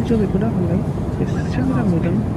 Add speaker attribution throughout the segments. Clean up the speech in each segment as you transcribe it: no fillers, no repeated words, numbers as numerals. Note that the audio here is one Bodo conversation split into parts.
Speaker 1: 저기구나 원래 생각 모든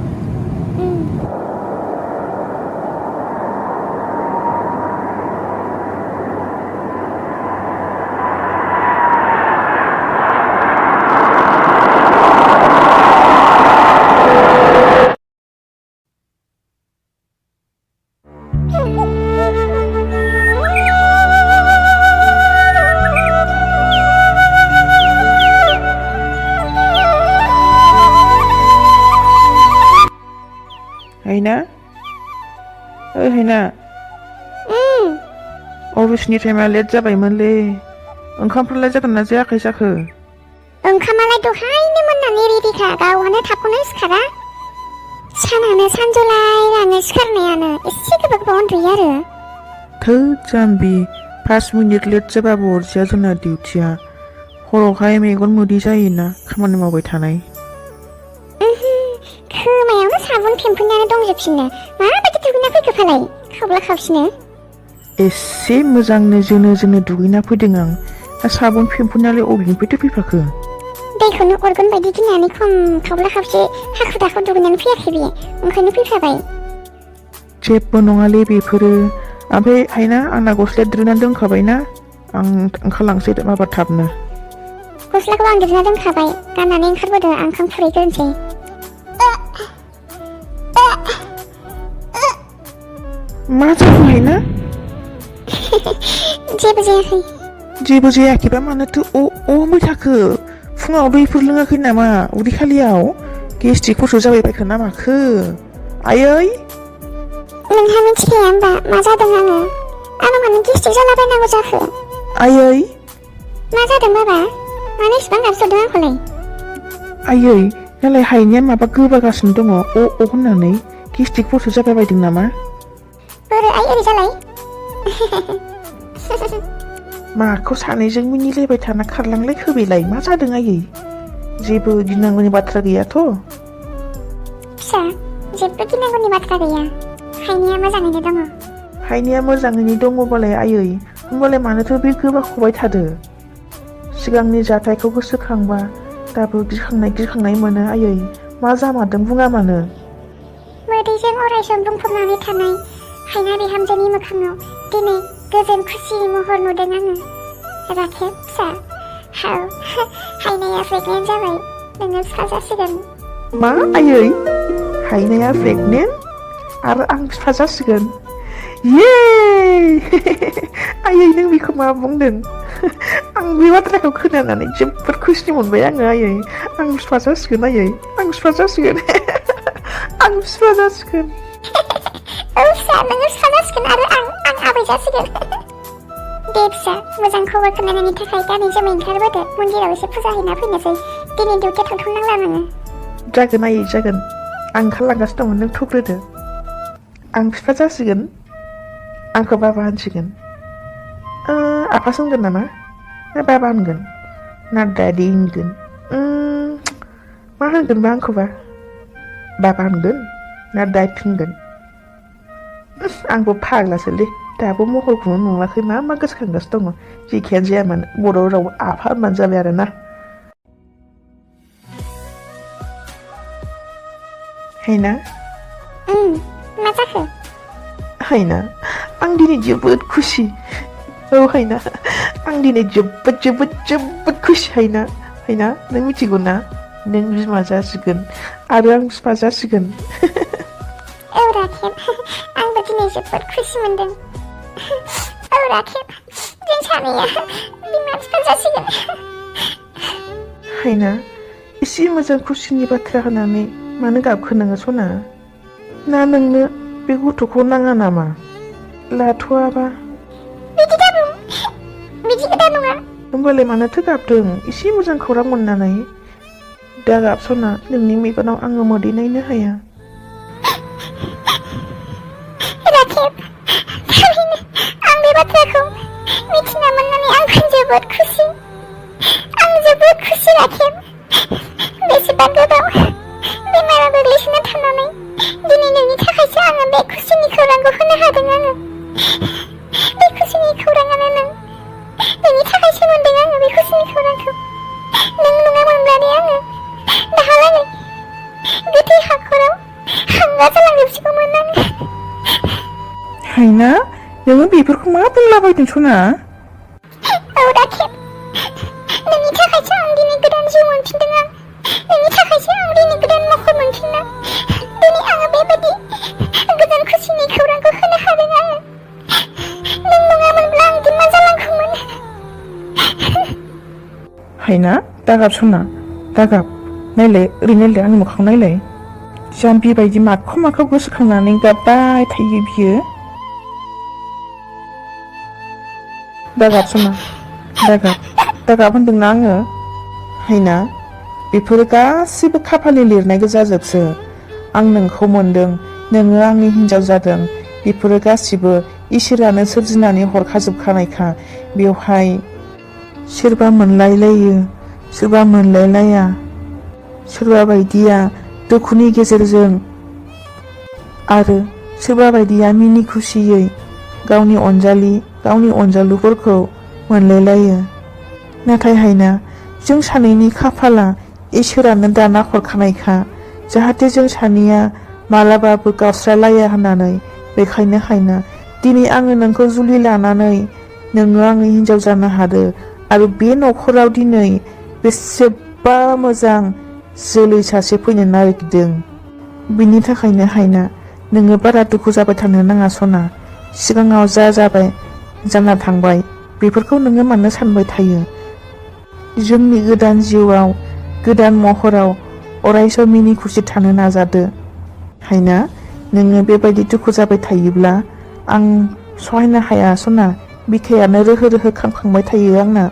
Speaker 1: 하이나? 하이나? अफिसनि टाइमा लेट जाबायमोनलै ओंखामफ्रालाय जागोनना जायाखै जाखो?
Speaker 2: ओंखामालाय दहायनो मोननानै रेडिखा गावहानो थाबखौनो सिखारा सानानो सानजौलायनानै सिखारनायानो एसे गोबाव उन्दुयो आरो
Speaker 1: थोद जाम्बि 5 मिनिट लेट जाबाबो अरजाया जोंना डिउटिया हरावहाय मेगन मोदै जायोना खामानि मावबाय थानाय
Speaker 2: खोमायावनो साबुन फेम्फोनानो दंजोबफिनो माबायदि दुगैना फैखो फालाय खावब्ला खावसिनो
Speaker 1: एसे मोजांनो जोनो दुगैना फैदों आं साबुन फेम्फोनालाय अबेनिफ्रायथो फैफाखो
Speaker 2: दैखौनो अरगोन बायदि गिनानै खम खावब्ला खावसे हाखु दाखु दुगैनानै फैयाखै बियो ओंखायनो फैफाबाय
Speaker 1: जेबो नङालै बेफोरो ओमफ्राय हायना आंना गस्लाया द्रोनानै दोनखाबायना आं ओंखारलांसै माबा थाबनो
Speaker 2: गस्लाखौ आं दिहुनना दोनखाबाय गाननानै ओंखारबोदो आं ओंखाम खुरैग्रोनोसै
Speaker 1: मा जाखो हायना जेबो जायाखैबा मानोथो होनबाय थाखो फुङाव दैफोर लोङाखै नामा उदै खालियाव गेस्ट्रिक खरस जाबाय बायखो ना माखो आयै
Speaker 2: नोंहा मिथिखाया होमबा मा जादों आङो मानो गेस्ट्रिक जालाबायनांगौ जाखो
Speaker 1: आयै
Speaker 2: मा जादों बाबा मानो इसिबां गाबसोदों आंखौलाय
Speaker 1: आयै नालाय हायनाया माबा गोबागासिनो दङ होननानै गेस्ट्रिक खरस जाबाय बायदों नामा
Speaker 2: बोरो आइ ओरै जालाय
Speaker 1: माखौ सानैजों मिनिलायबाय थाना खारलांलाय खोबैलाय मा जादों आयै जेबो गिनांगौनि बाथ्रा गैयाथ'
Speaker 2: फिसा जेबो गिनांगौनि बाथ्रा गैया हायनाया मोजाङैनो दङ
Speaker 1: हायनाया मोजाङैनो दङबालाय आयै होमबालाय मानोथो बे गोबाखौबाय थादो सिगांनि जाथायखौ गोसोखांबा दाबो गिखांनाय मोनो आयै मा जामारदों बुङा मानो
Speaker 2: मोदैजों अरायसम बुंफबनानै थानाय हायना बिहामजोनि मोखाङाव दिनै गोजोन खुसि महर नुदों आङो राखेब फिसा हायनाया प्रेगनेन्ट जाबाय नोङो फिसा जासिगोन
Speaker 1: मा आयै हायनाया प्रेगनेन्ट आरो आं फिसा जासिगोन ये आयै नों बेखौ मा बुंदों आं बे बाथ्राखौ खोनानानै जोबोद खुसि मोनबाय आङो आयै आं फिसा जासिगोन आयै आं फिसा जासिगोन आं फिसा जासिगोन
Speaker 2: औ फिसा नोङो फिसा जासिगोन आरो आं आबै जासिगोन दे फिसा मोजां खबर खोनानायनि थाखाय गानै जोमै ओंखारबोदो मन्दिराव एसे फुजा हैना फैनोसै दिनै डिउटियाव थांथ'नांला नोङो
Speaker 1: जागोन आयै जागोन आं ओंखारलांगासिनो दङ नों थुग्रोदो आं बिफा जासिगोन आंखौ बाबा होनसिगोन आफा सोंगोन नामा ना बाबा होनगोन ना दादि होनगोन मा होनगोनबा आंखौबा बाबा होनगोन ना दाद होनगोन आंबो फाग्लासोलै दाबो महरखौनो नुवाखै मा गोसोखांगासिनो दङ जेखियानो जाया मानो बर' राव आफा होनबानो जाबाय आरो ना हायना
Speaker 2: मा जाखो
Speaker 1: हायना आं दिनै जोबोद खुसि औ हायना आं दिनै जोबोद खुसि हायना नों मिथिगौ ना नों बिमा जासिगोन आरो आं बिफा जासिगोन
Speaker 2: औ राखेब आंबो दिनै जोबोद खुसि मोनदों औ राखेब जों सानैया बिमा बिफा जासिगोन
Speaker 1: हायना एसे मोजां खुसिनि बाथ्रा होनानै मानो गाबखो नोङो सना ना नोंनो बे गथ'खौ नाङा नामा लाथ'आबा
Speaker 2: बिदि खोथा नङा
Speaker 1: होमबालाय मानोथो गाबदों एसे मोजां खौरां मोननानै दा गाबसना नोंनि मेगनाव आङो मोदै नायनो हाया
Speaker 2: राखेब थारैनो आं बे बाथ्राखौ मिथिना मोननानै आं जोबोद खुसि राखेब बेसेबा गोबाव बेमाराव गोग्लैसोना थानानै दिनै नोंनि थाखायसो आङो बे खुसिनि खौरांखौ होनो हादों आङो बे खुसिनि खौराङानो नोंनि थाखायसो मोनदों आङो बे खुसिनि खौरांखौ नों नङामोनब्लानो आङो दाहालागै मा जालांजोबसिगौमोन आं
Speaker 1: हायना नोङो बेफोरखौ मा बुंलाबायदों सना
Speaker 2: औ राखेब नोंनि थाखायसो आं दिनै गोदान जिउ मोनफिनदों आं नोंनि थाखायसो आं दिनै गोदान महर मोनफिनदों दिनै आङो बेबायदि गोजोन खुसिनि खौरांखौ होनो हादों आङो नों नङामोनब्ला आं दि मा जालांगौमोन
Speaker 1: हायना दागाब सना दागाब नायलाय ओरैनो नायलाय आंनि मोखाङाव नायलाय जाम्बि बायदि माखौ गोसोखांनानै गाबबाय थायो बियो दागाब सना दागाब होनदोंना आङो हायना बेफोरो गासिबो खाफालनि लिरनाय गोजाजोबसो आं नोंखौ मोनदों नोङो आंनि हिन्जाव जादों बेफोरो गासिबो इसोरानो सोरजिनानै हरखाजोबखानायखा बेवहाय सोरबा मोनलायलायो सोरबा मोनलायलाया सोरबा बायदिया दुखुनि गेजेरजों आरो सोरबा बायदिया मिनि खुसियै गावनि अनजालुफोरखौ मोनलायलायो नाथाय हायना जों सानैनि खाफाला इसोरानो दाना हरखानायखा जाहाथे जों सानैया मालाबाबो गावस्रालाया होननानै बेखायनो हायना दिनै आङो नोंखौ जुलि लानानै नोङो आंनि हिन्जाव जानो हादो आरो बे न'खराव दिनै बेसेबा मोजां जोलै सासे फैनो नागिरदों बिनि थाखायनो हायना नोङो बारा दुखु जाबाय थानो नाङा सना सिगाङाव जा जाबाय जाना थांबाय बेफोरखौ नोङो मानो सानबाय थायो जोंनि गोदान जिउआव गोदान महराव अरायसम मिनि खुसि थानो नाजादो हायना नोङो बेबायदि दुखु जाबाय थायोब्ला आं सहायनो हाया सना बिखायानो रोहो रोहो खामखांबाय थायो आंना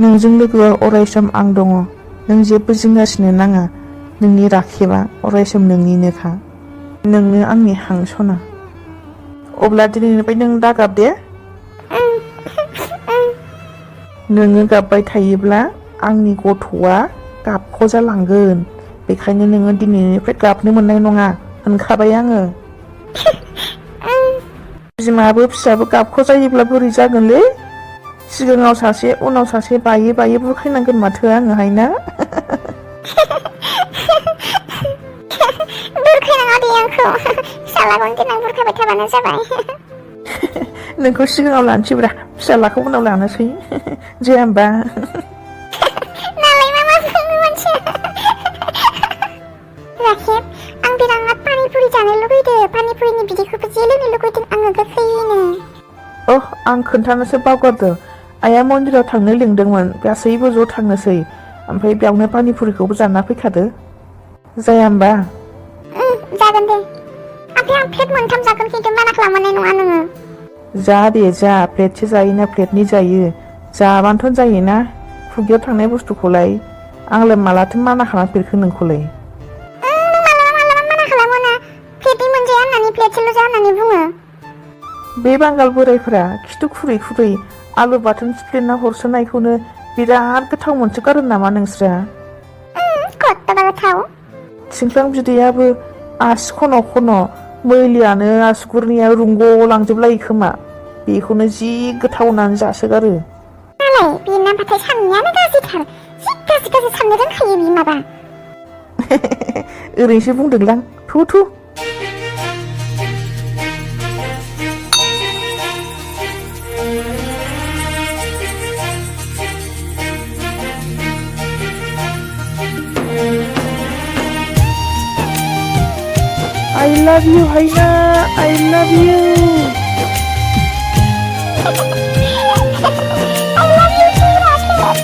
Speaker 1: नोंजों लोगोआव अरायसम आं दङ नों जेबो जिंगासिनो नाङा नोंनि राखेबा अरायसम नोंनिनोखा नोंनो आंनि हां सना अब्ला दिनैनिफ्राय नों दागाब दे नोङो गाबबाय थायोब्ला आंनि गथ'आ गाबख' जालांगोन बेखायनो नोङो दिनैनिफ्राय गाबनो मोननाय नङा होनखाबाय आङो बिमाबो फिसाबो गाबख' जायोब्ला बोरै जागोनलै सिगाङाव सासे उनाव सासे बायै बायै बुरखायनांगोन माथो आङो हायना
Speaker 2: बुरखायनाङा दे आंखौ फिसालाखौनो देनां बुरखायबाय थाबानो जाबाय
Speaker 1: नोंखौ सिगाङाव लानोसैब्रा फिसालाखौ उनाव लानोसै जाया होमबा
Speaker 2: नालाय मा बुङो मानसिया राखेब आं बिराद पानिपुरि जानो लुगैदों पानिपुरिनि बिदैखौबो जे लोंनो लुगैदों आङो गोखैनो
Speaker 1: आं खोन्थानोसो बावगारदों आइया मन्दिराव थांनो लिंदोंमोन गासैबो ज' थांनोसै ओमफ्राय बेयावनो पानिपुरिखौबो जाना फैखादो जाया होमबा
Speaker 2: जागोन दे ओमफ्राय आं प्लेट मोनथाम जागोन खिन्थु माना खालामनाय नङा नोङो
Speaker 1: जा दे जा प्लेटसे जायोना प्लेटनि जायो जाबानोथ' जायोना खुगायाव थांनाय बुस्थुखौलाय आंलाय मालाथो माना खालामफेरखो नोंखौलाय
Speaker 2: मालाबा माना खालामो ना प्लेटनि मोनजाया होननानै प्लेटसेल' जा होननानै बुङो
Speaker 1: बे बांगाल बोरायफोरा खिथु खुरै खुरै आलु बाथोन सिफ्लेना हरसोनायखौनो बिराद गोथाव मोनसोगारो नामा नोंस्रा
Speaker 2: खथ्थ'बा गोथाव
Speaker 1: थिंख्लां बिदैयाबो आसि खन' खन' मैलियानो आसुगुरनिया रुंग' लांजोबलायो खोमा बेखौनो जि गोथाव होननानै जासोगारो
Speaker 2: नालाय बे नामबाथाय साननायानो गाज्रिथार जि गाज्रि साननो रोंखायो बि माबा
Speaker 1: ओरैनोसो बुंदोंलां थु I love you, Haina. I love you.
Speaker 2: I love you too, Rakesh.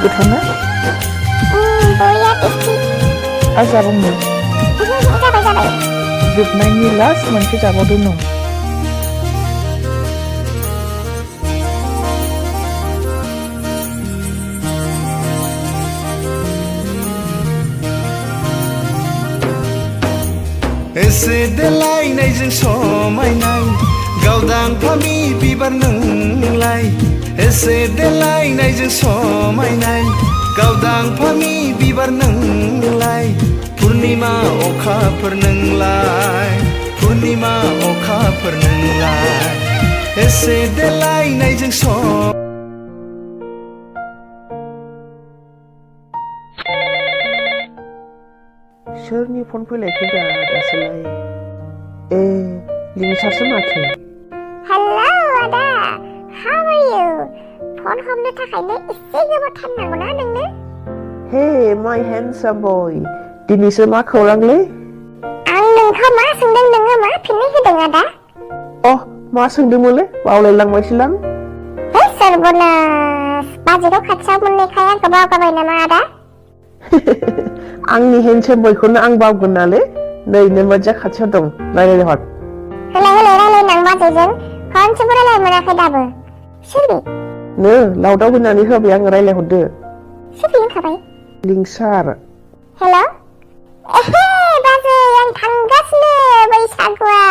Speaker 1: गोथाव ना?
Speaker 2: बरिया टेस्टि।
Speaker 1: जाबावनो?
Speaker 2: जाबाय।
Speaker 1: जोबनायनि लास्ट मोनसे जाबावदो नों।
Speaker 3: एसे देलायनायजों समायनाय गावदां फामि बिबार नोंलाय एसे देलायनायजों समायनाय गावदां फामि बिबार नोंलाय पुर्निमा अखाफोर नोंलाय पुर्निमा अखाफोर नोंलाय एसे देलायनायजों
Speaker 1: सोरनि फन फैलायखो दासोलाय ए लिंसारसो माथो
Speaker 2: हेलौ आदा how are you फन हमनो थाखायनो एसे गोबाव टाइम नांगौना नोंनो
Speaker 1: हे माय हेन्डसाम बय दिनैसो मा खौरांलै
Speaker 2: आं नोंखौ मा सोंदों नोङो मा फिननाय होदों आदा
Speaker 1: मा सोंदोंमोनलै बावलायलांबायसोलां
Speaker 2: हे सर्बनास बाजेटआव खाथियाव मोननायखाय आंखौ बावगारबाय नामा आदा
Speaker 1: आंनि हेन्डसाम बयखौनो आं बावगोन नालै नै नोमबादिया खाथियाव दं रायलायहर
Speaker 2: होलाय रायलायनां बाजैजों खनसेबो रायलाय मोनाखै दाबो सोर बे
Speaker 1: नो लाउदाव होनानै होबाय आं रायलायहरदो
Speaker 2: सोर होनखाबाय
Speaker 1: लिंसार
Speaker 2: हेल' एहे बाजै आं थांगासिनो बैसागुआव